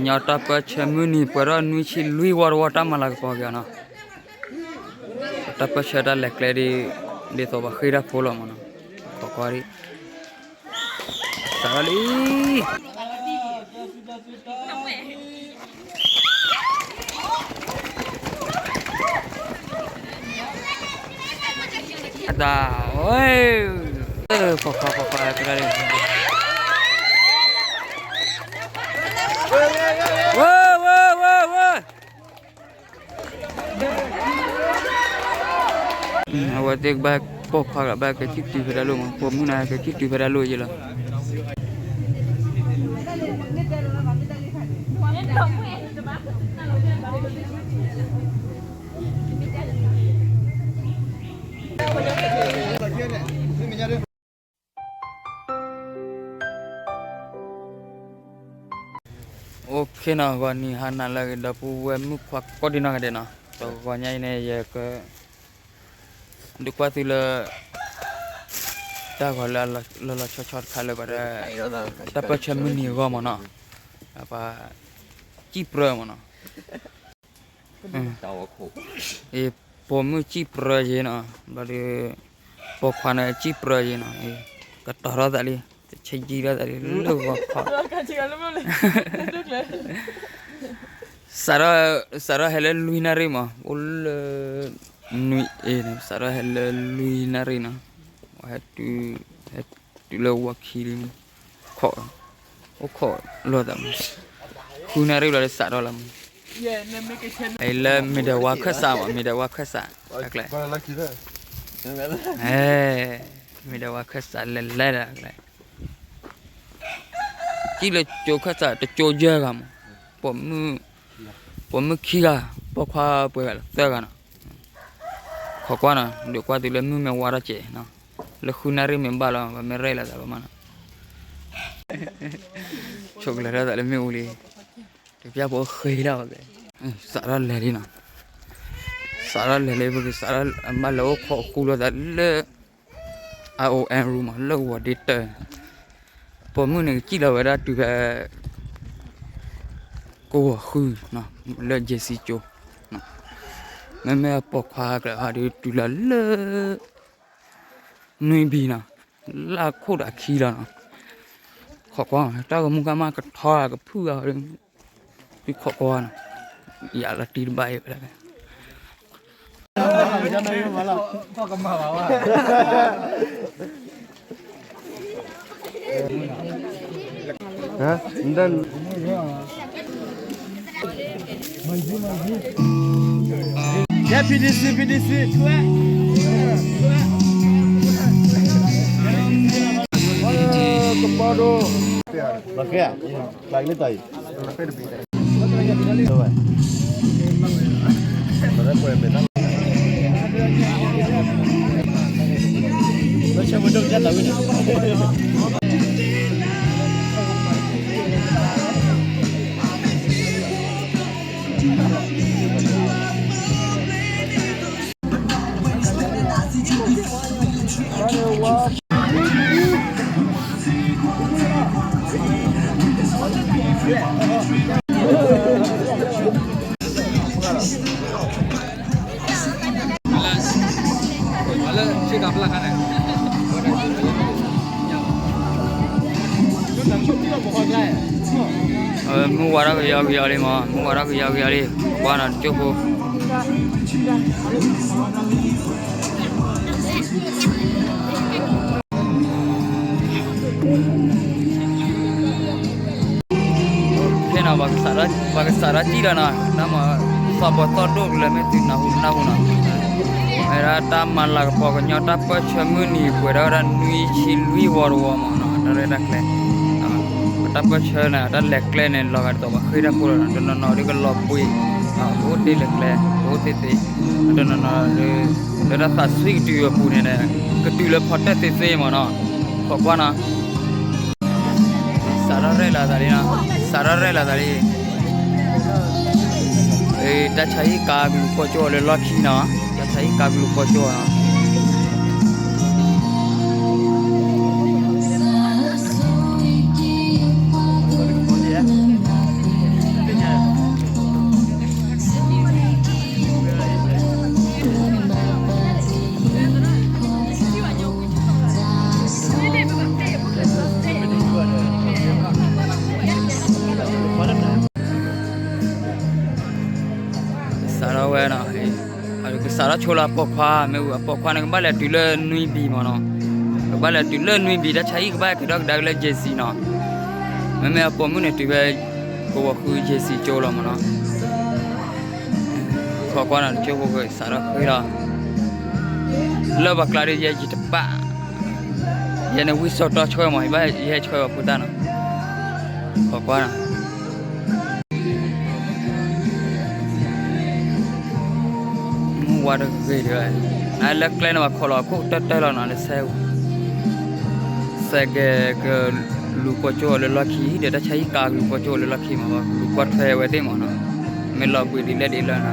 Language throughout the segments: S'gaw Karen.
ကညီတၢ်ပၢၢ်ဆၢမုၢ်နံၤပှဲၤထီၣ်နွံဆံလွံၢ်ဝီတဝီ တၢ်မၤလၤကပီၤက့ၤအီၤနီၤ, တၢ်ပၢၢ်ဆၢတၢ်လဲၤကျဲဒ် ဒ်သိးပှၤဃ့ၢ်တၢ်ဖိလီၤမးနီၤ, ခိးကွၢ်ဒ် စးထီၣ်လံ အတၢ် ဝဲ ခိးကွၢ် ခိးကွၢ် ဝဲ ဝဲ ဝဲ ဝဲ အဝဲသ့ၣ်ကဘၣ်ပိာ်ခွါကဘၣ်ကဲထံၣ်တုၤဖဲဒၣ်လိၣ်မး, ပိာ်မုၣ်န့ၣ်ကဲထံၣ်တုၤဖဲဒၣ်လိၣ်ယဲလီၤ. OK နီၤ, ဂီၤနံၤဟါနၤလၢအဂ့ၤ ဒီပုၢ်ဝဲၢ်မုၣ်ခွါကိးဒံနီၢ်ဂၤဒဲးနီၤ, တဂီၤညါအံၤန့ၣ် ယက ဒုးကွၢ်သုလၢ တၢ်ဂီၤလၢလီၤလီၤဆီဆီတခါလၢပှၤဒီး တၢ်ပၢၢ်ဆၢမုၢ်နံၤအဂီၢ်မးနီၤ, ပှၤ စံၣ်ပြၢမးနီၤ, ပိာ်မုၣ်စံၣ်ပြၢယဲနီၤ, ဘျီဒီး ပိာ်ခွါန့ၣ်စံၣ်ပြၢယဲနီၤ, ကတီၤထီၣ်သးလံ, တဆဲးယံထီၣ်သးလံ လၢဂီၤခီ စးထီၣ်ဟဲလၢလွံၢ်နၣ်ရံၣ်မး, အိၣ်လၢ နွံအ့န့ၣ် စးထီၣ်ဟဲလၢလွံၢ်နၣ်ရံၣ်နီၤ, ဟဲတုၤ ဟဲတုၤလၢဝီခံလံ, ခိး အိၣ်ခိးလိာ်သးမး, ဃုနၣ်ရံၣ်ဘျီဒီးစးထီၣ်လီၤမး, လၢမ့ၢ်ဒၣ်ဝါခၢၣ်စးမး, မ့ၢ်ဒၣ်ဝါခၢၣ်စး, မ့ၢ်ဒၣ်ဝါခၢၣ်စးလဲၤလဲၤဒီး ကံၣ်လၢကၠိခၢၣ်စး တကၠိယဲၢ်ဂၤမး, ပိာ်မုၣ် ပိာ်မုၣ်ခံဂၤ, ပိာ်ခွါပှဲၤဂၤလၢသၢဂၤနီၤ, ခိးကွၢ်နီၤ, ဒုးကွၢ်သုလၢမုၢ်မ့ၢ်ဝါထီၣ်ကဲးနီၤ, လၢဃုနၣ်ရံၣ်မ့ၢ်ဘၣ်လီၤ ပမ့ၢ်ရဲၣ်လီၤသးလီၤမးနီၤ, ဆိကလၢၤထီၣ်သးလၢမ့ၣ်အူလံ, တပျၢ်ဖိဃ့လီၤ, စးထီၣ်လဲၤလံနီၤ, စးထီၣ်လဲၤလံ ပကစးထီၣ်ဘၣ်လဲၤအိၣ်ခိးဃူလိာ်သးလၢ အအိၣ်အဲရူမး လၢဂီၤဒ့တၢ်, ပိာ်မုၣ်န့ၣ်ကစံၣ်လီၤဝဲဒၣ်တုၤဖဲ ကိးဂီၤဃု လၢ J C ကၠိ, မ့မ့ၢ်အပိာ်ခွါကျဲဟီဒီးတုၤလီၤလၢ နွံဘံနီၤ, လၢအခိၣ်ဒီးအခံလီၤနီၤ, ခိးကွၢ် တၢ်ဂီၤမူကမၣ်ကထီကဖုၣ်ဂၤ သုခိးကွၢ်နီၤ, ယလီၤတံၢ်တဘၣ်အံၤဝဲဒၣ် P D C, P D C. ကပီၤဒိၣ် မုၢ်ဝါထီၣ်ကယီကယီလံမး, မုၢ်ဝါထီၣ်ကယီကယီလံ, ကွၢ်နီၤတကၠိၢ်ဖိ ဖဲနီၤ ပှၤကစးထီၣ်စံၣ်လီၤနီၤ, တၢ်မၤသီၣ်ဘီသီၣ်ဒိၣ်ကလၢၤ မ့ၢ်သုနၢ်ဟူနၢ်ဟူနီၤ, ဝဲဒၣ်တၢ်မၤလၤကပီၤကညီတၢ်ပၢၢ်ဆၢမုၢ်နံၤ ပှဲၤထီၣ်ဝဲဒၣ်နွံဆံလွံၢ်ဝီတဝီမးနီၤ, တၢ်ရဲၣ်တၢ်ကျဲၤ, ပတၢ်ပၢၢ်ဆၢန့ၣ် တၢ်လဲၤကျဲန့ၣ် လီၤဂာ်ဒ်သိးပှၤဃ့ၢ်တၢ်ဖိလီၤနီၤ, တနီၤနီၤဒ်ကလီၤပှ့ၤ, ပအိၣ်တ့ၢ်လၢကျဲ, ပအိၣ်တ့ၢ်သ့, တနီၤနီၤဒ် လၢတၢ်သးဆံးကတုၤအပူၤန့ၣ် ကတုၤလၢဖီတၢၣ်သ့သ့မးနီၤ, ခိးကွၢ်နီၤ စးထီၣ်ရဲၣ်လီၤသးလံနီၤ, စးထီၣ်ရဲၣ်လီၤသးလံ, တၢ်ဆါဟံၣ်ကါကလူၤပိာ်ကၠိလၢလီၢ်ခံနီၤ, တၢ်ဆါဟံၣ်ကါကလူၤပိာ်ကၠိနီၤ. ဝဲနီၤ, ကစးထီၣ်ဆိလၢအပိာ်ခွါ မ့ၢ်ဝံၤအပိာ်ခွါန့ၣ် ကဘၣ်လဲၤတုၤလၢနွံဘံမ့ၢ်နီၤ, ကဘၣ်လဲၤတုၤလၢနွံဘံ တၢ်ဆါဟံၣ်ကဘၣ်က့ၤဒီကဒါက့ၤလၢ J C နီၤ, မ့မ့ၢ်အပိာ်မုၣ်န့ၣ်တုၤဖဲ ကဝီၤဃု J C ကၠိလီၤမ့ၢ်နီၤ, ခိးကွၢ်နီၤ ကၠိဖိကစးထီၣ်ဃ့လီၤ, လၢပှၤကျါဒီးယဲယတပာ်, ယဲန့ၣ်ဝံစိာ်တီဆှၢမး ယဘၣ်ယဟဲဆှၢအီၤဖိတၢ်နီၤ, ခိးကွၢ်နီၤ မုၢ်ဝါတဂ့ၤဒီး, နလၢကျဲန့ၣ်ဘၣ်ခိးလီၤခိၣ်တၢၢ်တၢၢ်လီၤနီၤ လၢဆဲး, စဲးကဲးကလူၤပိာ်ကၠိအီၤလၢလီၢ်ခံ ဒီးတၢ်ဆါဟံၣ်ကးကလူၤပိာ်ကၠိအီၤလၢလီၢ်ခံမး ကလူၤကွၢ်ထွဲဝဲသ့ၣ်မးနီၤ, မ့ၢ်လီၤဘှံးဒ်လဲၣ်ဒ်လဲၣ်နီၤ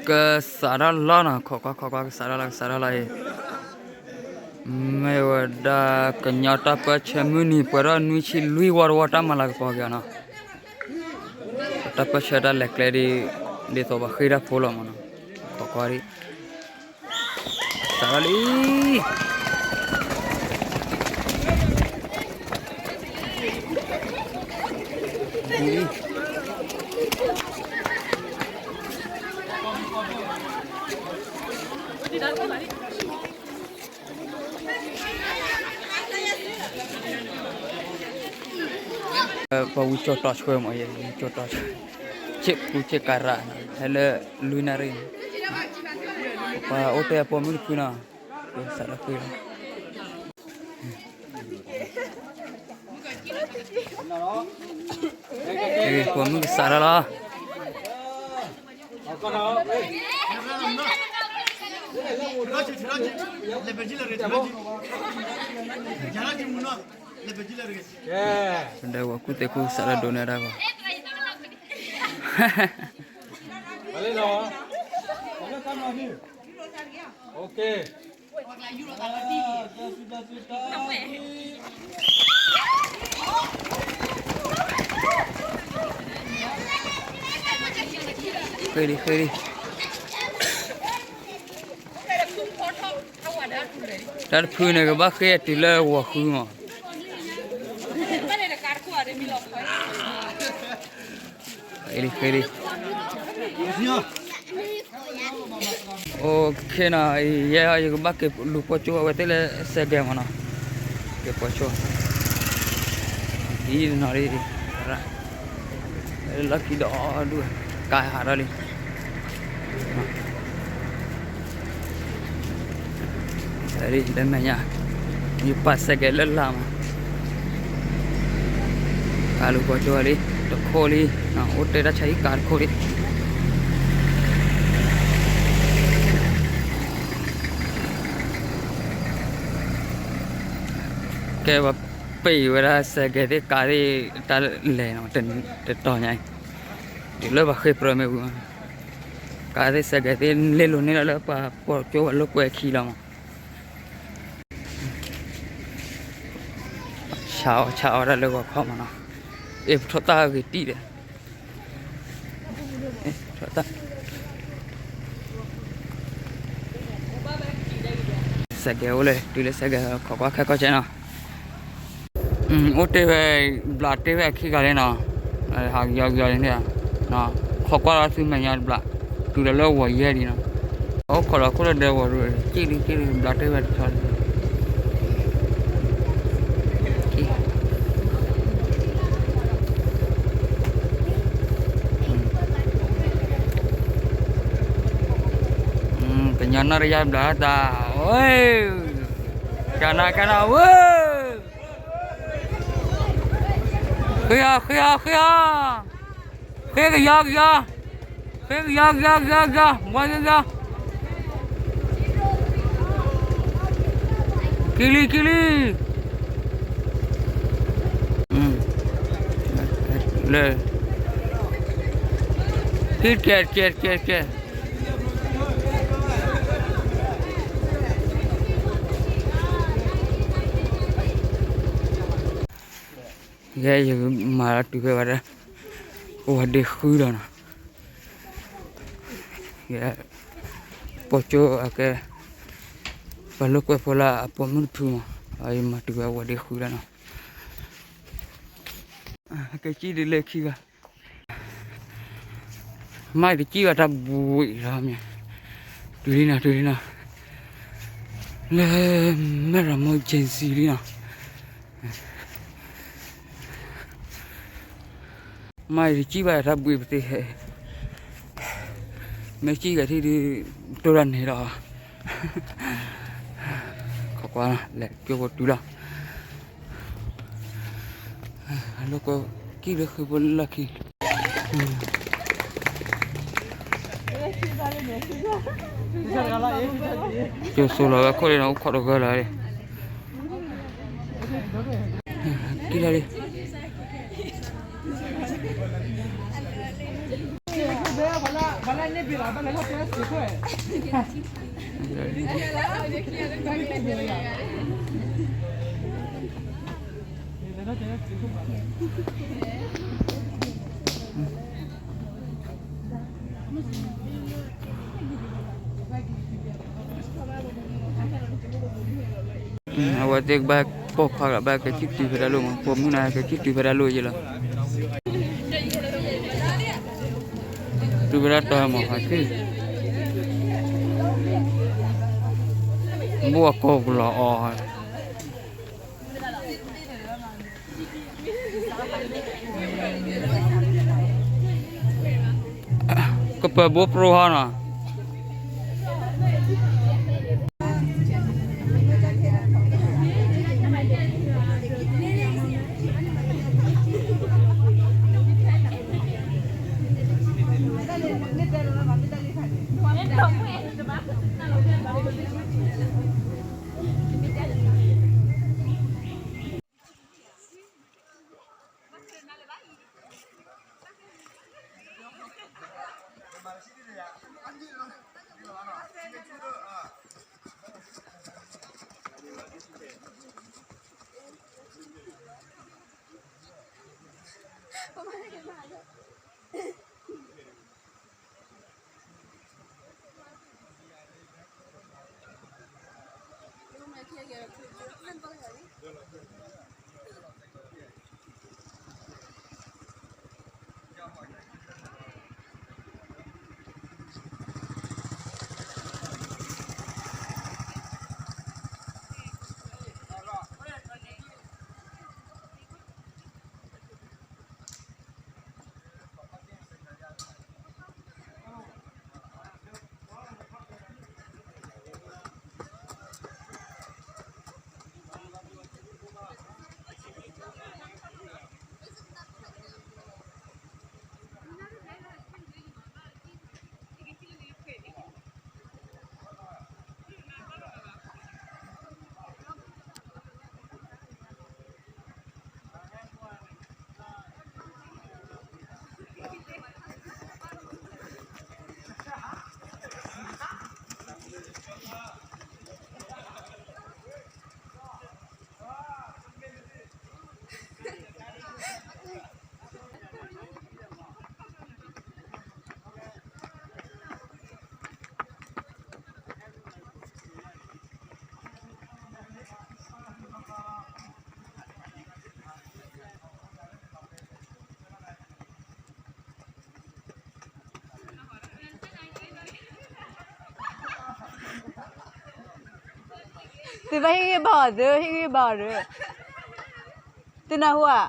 ကစးထီၣ်လီၤနီၤ ခိးကွၢ်ခိးကွၢ် ကစးထီၣ်လီၤ ကစးထီၣ်လီၤအံၤ, မ့ၢ်ဝဲဒၣ်ကညီတၢ်ပၢဆှၢမုၢ်နံၤ ပှဲၤထီၣ်နွံဆံလွံၢ်ဝီတဝီ တၢ်မၤလၤကပီၤက့ၤအီၤနီၤ, တၢ်ပၢဆှၢတၢ်လဲၤကျဲဒ် ဒ်သိးပှၤဃ့ၢ်တၢ်ဖိလီၤမးနီၤ, ခိးကွၢ်ဒ် စးထီၣ်လံ ပှၤဝံကၠိတီဆှၢမး ယဲဝံကၠိတီဆှၢ, ဆ့ကူဆ့ကၤရးနီၤ ဟဲလၢလွံၢ်နၣ်ရံၣ်န့ၣ်, ပှၤအိၣ်တဲအပိာ်မုၣ်တဖုနီၤ, စးထီၣ်ဃ့လီၤ ပိာ်မုၣ်ကစးထီၣ်လီၤ. ဒီးဝဲကူၣ်သ့ကူၣ်စးထီၣ်ဒိးန့ၢ်တၢ်ဂီၤ ဃ့လံ ဃ့လံ တၢ်တဖုန့ၣ် ကဘၣ်ဃ့တုၤလၢဝီၤဃုမး ဃ့လံ ဃ့လံ OK နီၤ, ယဲ ယကဘၣ်က့ၤလူၤပိာ်ကၠိအဝဲသ့ၣ်လၢစဲးကဲးမးနီၤ, က့ၤပိာ်ကၠိ, အံၤနီၤ, လီၢ်ခံဒီဒူၣ်, ကါဟးထီၣ်လံ, လၢမဲာ်ညါ, ယပာ်စဲးကဲးလၢလာ်မး ကါလူၤပိာ်ကၠိလံ, တခိၣ်လံ, အိၣ်တ့ၢ်တၢ်ဆါဟံၣ်ကါတခိၣ်လံ. ကဲ ပှၤပ့ၤဝဲဒၣ်စဲးကဲးသ့ၣ်ကါသ့ၣ်တၢ်လဲၤနီၤ, တတီၤညါအံၤ, တုၤလၢပှၤဃ့ၢ်ပြၢမ့ၢ်ဝံၤ, ကါသ့ၣ်စဲးကဲးသ့ၣ်လဲၤလိာ်န့ၢ်လီၤလၢပှၤပိာ်ကၠိဝဲလိာ်ကွဲခံလီၤမး. ဆါအီၣ်ဆါအီၣ်တၢ်လၢဂီၤခီမးနီၤ, အ့ၣ် ပထီၣ်တၢ်ဂ့ၤတံၢ်ဒီး စဲးကဲးအိၣ်လၢ တုၤလၢစဲးကဲး ခိးကွၢ်ခဲကီၢ်ကဲနီၤ, အိၣ်တ့ၢ်ဝဲ, ဘျးတ့ၢ်ဝဲအခံဂၤလံနီၤ, ဟးကယီကယီလံန့ၣ်, ခိးကွၢ်လီၤသုမဲာ်ညါတဘျး, တုၤလီၤလၢဝီၤယဲၢ်လံနီၤ, အိၣ်ခိးလီၤခိၣ်လၢဒဲဝီၤရူၢ်, က့ၣ်လံက့ၣ်လံ ဘျးတ့ၢ်ဝဲတဆီလံ ကညီနီၢ်တယၢ်ဘျးတၢ်, အ့ၣ်, ကနၣ်ကနၣ်ဝဲ, ဃ့အီၤ ဃ့အီၤ ဃ့အီၤ, ဃ့ကယီကယီ, ဃ့ကယီကယီကယီကယီ, ဝါကယီ, ကလံၤ ကလံၤ, လၢ, ကဲ ကဲ ကဲ ကဲ ယဲ ယမၤလီၤတုၤဖဲဝဲဒၣ် ဝၤဒ့ဃုလီၤနီၤ, ယဲ ပိာ်ကၠိအကဲ ပှၤလိာ်ကွဲဖိလၢအပိာ်မုၣ်တဖုမး, ယမၤတုၤဖဲဝၤဒ့ဃုလီၤနီၤ, ကဲကံၣ်ဒုးလၢခံဂၤ မ့ၢ်တကံၣ်ဘၣ်တၢ်ဘှံးလီၤမ့ၢ်, တုၤလံနီၤ တုၤလံနီၤ, လၢ မဲၢ်ရမိၢ် agency လံနီၤ, မ့ၢ်တကံၣ်ဘၣ်တၢ်ဘှံးပသ့ဟဲ, မ့ၢ်ကံၣ်ဂၤထံၣ်ဒုး တိၢ်တၢ်န့ၣ်လီၤ, ခိးကွၢ်လီၤ လဲၤကၠိဖိတုၤလီၤ လၢကီၢ်ကံၣ်လၢဃ့ဖိလၢခံ, ကၠိဆိလီၤဝဲခိၣ်လံနီၤ အိၣ်ခိးတဂၢၢ်လီၤ, ကံၣ်လီၤလံ အဝဲသ့ၣ်ကဘၣ်ပိာ်ခွါကဘၣ်ကဲကံၣ်တုၤဖဲဒၣ်လိၣ်မး, ပိာ်မုၣ်န့ၣ်ကဲကံၣ်တုၤဖဲဒၣ်လိၣ်ယဲလီၤ, တုၤဖဲဒၣ်တီမး, ဘိၣ်အကိာ်ကလီၤအီၤ ကပၢၤဘိပြိဟီနီၤ. သုဘၣ်ဟ့ၣ်ဂံၢ်ဘါအီၤသု, ဟ့ၣ်ဂံၢ်ဘါအီၤသု, သုနၢ်ဟူဧါ,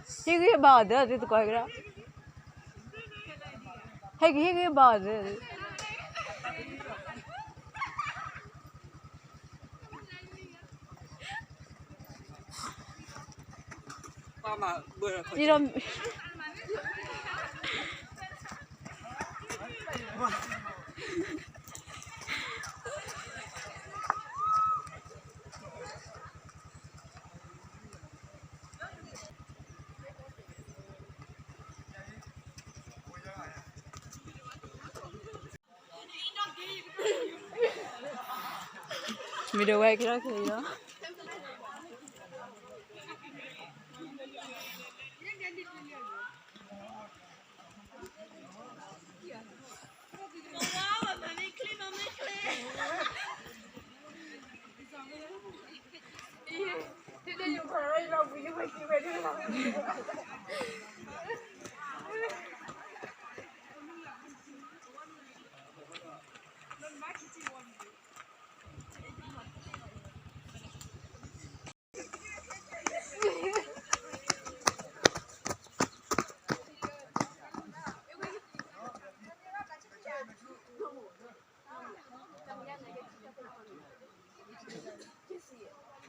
ဟ့ၣ်ဂံၢ်ဘါအီၤသု, သုတကိးကဒီး, ဟ့ၣ်ဂံၢ် ဟ့ၣ်ဂံၢ်ဘါအီၤသု. ဒီး မ့ၢ်ဒိးဝဲက့ၤထီၣ်ခဲအံၤလီၤ.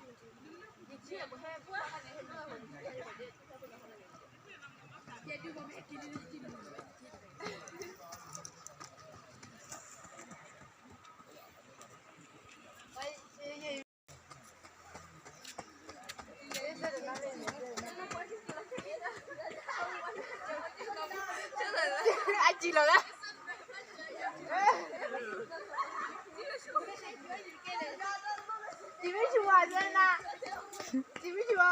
အစံလီၤလၢ တမ့ၢ်ဆူၣ်ဝါဒၣ်နၤ, တမ့ၢ်ဆူၣ်ဝါ.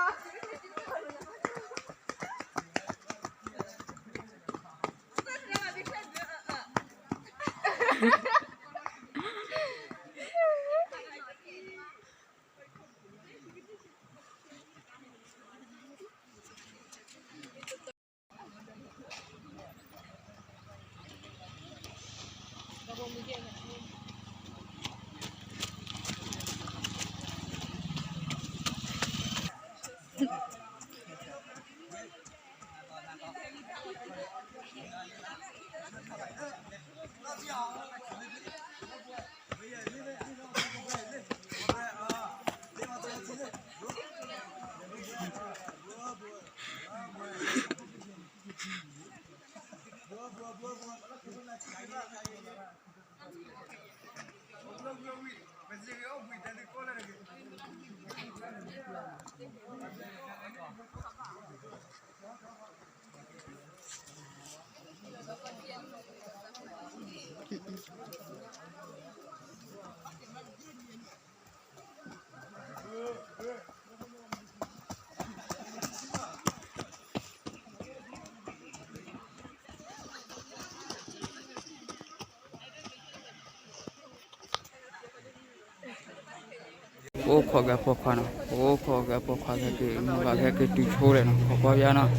အိၣ်ခိးက့ၤပိာ်ခွါနီၤ, အိၣ်ခိးက့ၤပိာ်ခွါခဲက့ၤ မုၢ်ဂၤခဲက့ၤတုၤဆိလဲၣ်နီၤ, ခိးကွၢ်ပျါနီၤ,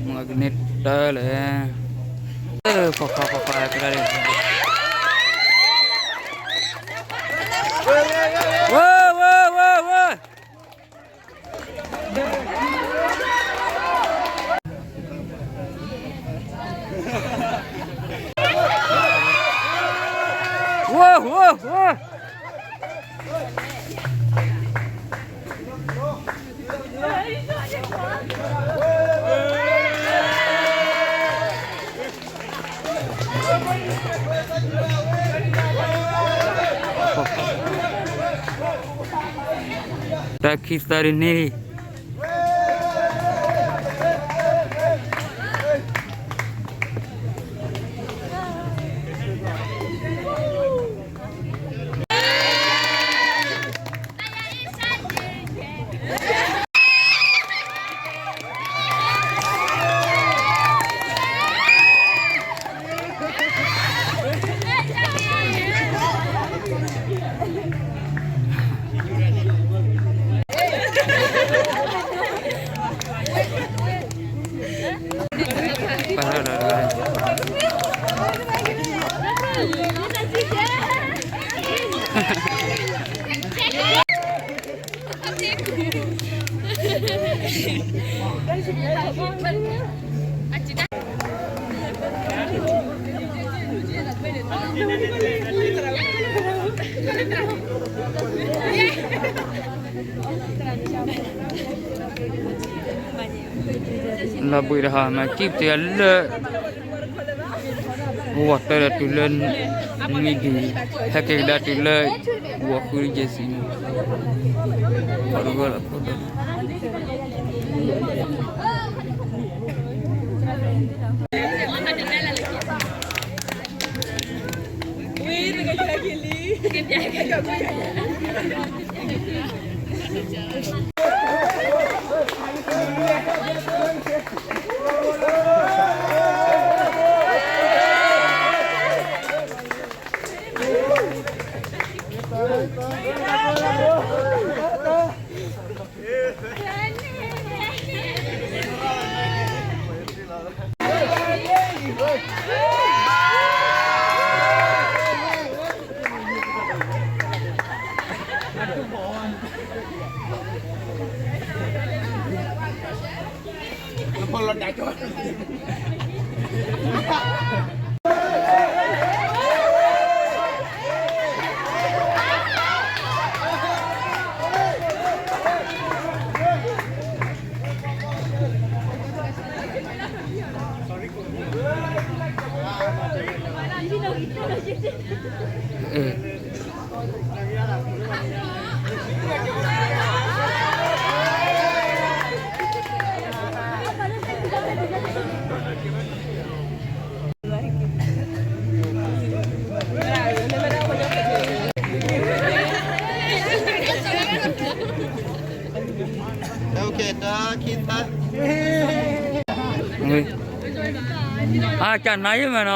မုၢ်ဂၤကန့ၢ်တၢ်လဲၣ်, ပိာ်ခွါပိာ်ခွါကဒါလံ, ဝဲ ဝဲ ဝဲ ဝဲ ဝဲ ဝဲ ဝဲ တၢ်ခံသၢဒ်န့ၣ်လံ. လီၤဘှံးတဟါ မၤကံၣ်ပတ့လၢ ဂီၤတၢ်ဒီးတုၤလၢ နွံဒံး ဟဲက့ၤကဒါတုၤလၢ ဂီၤဃုယဲၢ်ဆံန့ၣ် ပှၤတဂၤလီၤခိၣ်ဒီး အကနၣ်ယမနီၤ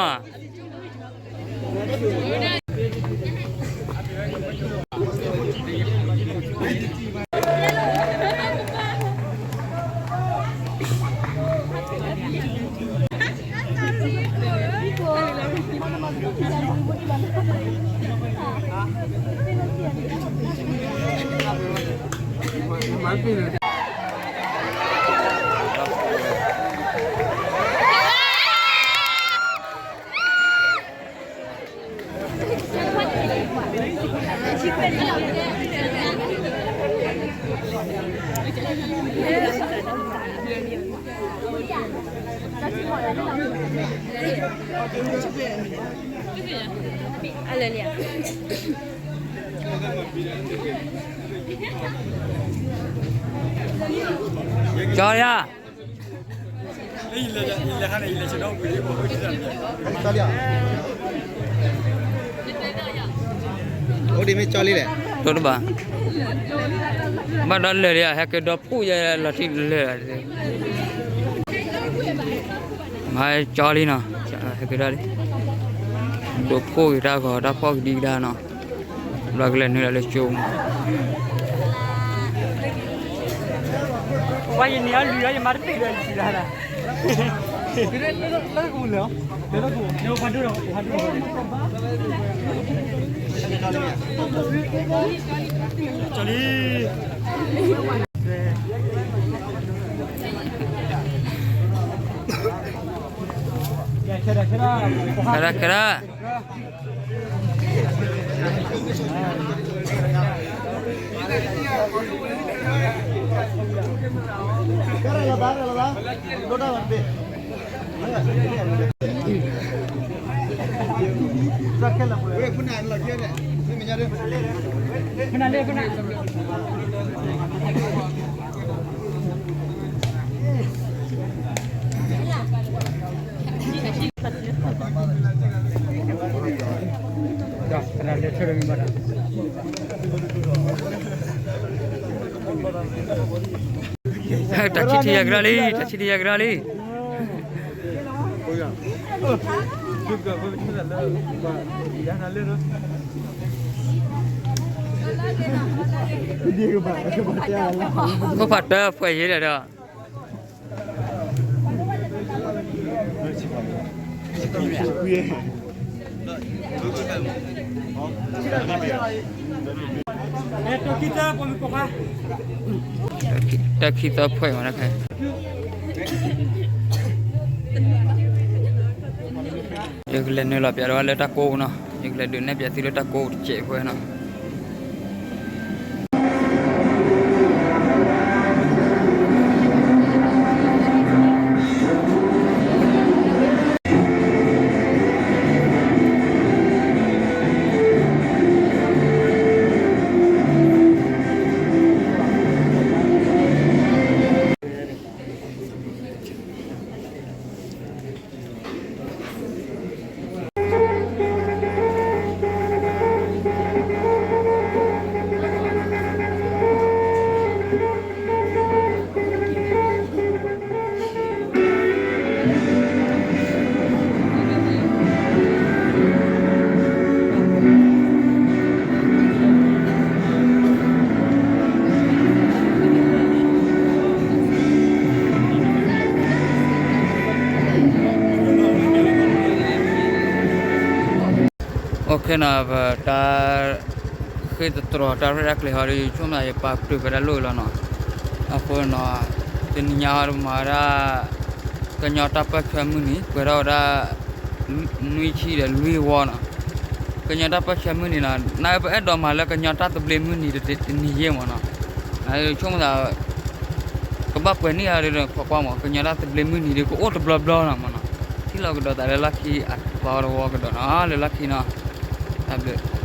ကၠီယၤ အိၣ်ဒ်မ့ၢ်ကၠီလံလဲၣ်, တိၢ်တဘၣ်, ဘၣ်ဒီးလၢာ်လံ, ဟဲက့ၤဒီဖှိၣ်ယဲလီၤထံလၢာ်, မၤကၠီလံနီၤ, ဟဲက့ၤဒီးလံ, ဒိးဖှိၣ်က့ၤတၢ်ဂီၤတၢ်ဖှီၣ်ကဒံကဒါနီၤ, ဘျီကလဲၤနုာ်လီၤလၢကၠိမး ပှၤယန့ၢ်အီၤလွံၢ်ဒီးယမၤတပ့ၤဒီးယစံးလီၤ, လၢကမူလၢၤ, လၢကမူလၢၤ, ကၠီလံ, ခဲဒၣ်ခဲဒၣ် တၢ်ဆံထံယၤကရၢလံ, တၢ်ဆံထံယၤကရၢလံ. ခိၣ်ဖးတၢၢ်ဖှဲးယံၤဒီး တၢ်ခံသၢဖှဲးမး, ယကလဲၤနုာ်လီၤပၠးဒီးလၢတၢ်ကိးပူၤနီၤ, ယကလဲၤဒုးနဲၣ်ပၠးသုလၢတၢ်ကိးပူၤတစဲးဖိနီၤ. နီၤ ပတၢ်ဃ့ၢ်သတြီၤတၢ်ရဲၣ်တၢ်ကျဲၤဟီဒီး ယဆိကမိၣ်သးယပာ်ပတုာ်ဖဲတၢ်လိၣ်အံၤလီၤနီၤ. အဃိနီၤ တနံၤညါဟီဒီးမၤဝဲဒၣ် ကညီတၢ်ပၢၢ်ဆၢမုၢ်နံၤ ပှဲၤထီၣ်ဝဲဒၣ် နွံဆံဒီးလွံၢ်ဝီနီၤ. ကညီတၢ်ပၢၢ်ဆၢမုၢ်နံၤနီၤ နပအဲၣ်ဒိးမၤလၢကညီတၢ်သဘျ့မုၢ်နံၤတနံၤယဲၢ်မးနီၤ. ဆိကမိၣ်သး ကဘၣ်ပှဲၤနံၣ်အါဒီး ခိးကွၢ်မး ကညီတၢ်သဘျ့မုၢ်နံၤဒီး ကအိၣ်တဘျီဘျီနီၤမးနီၤ. ထံၣ်လီၤကဒီးသးလၢလီၢ်ခံအသီတဝီကဒီးနီၤ လၢလီၢ်ခံနီၤ. တၢ်ဘျုး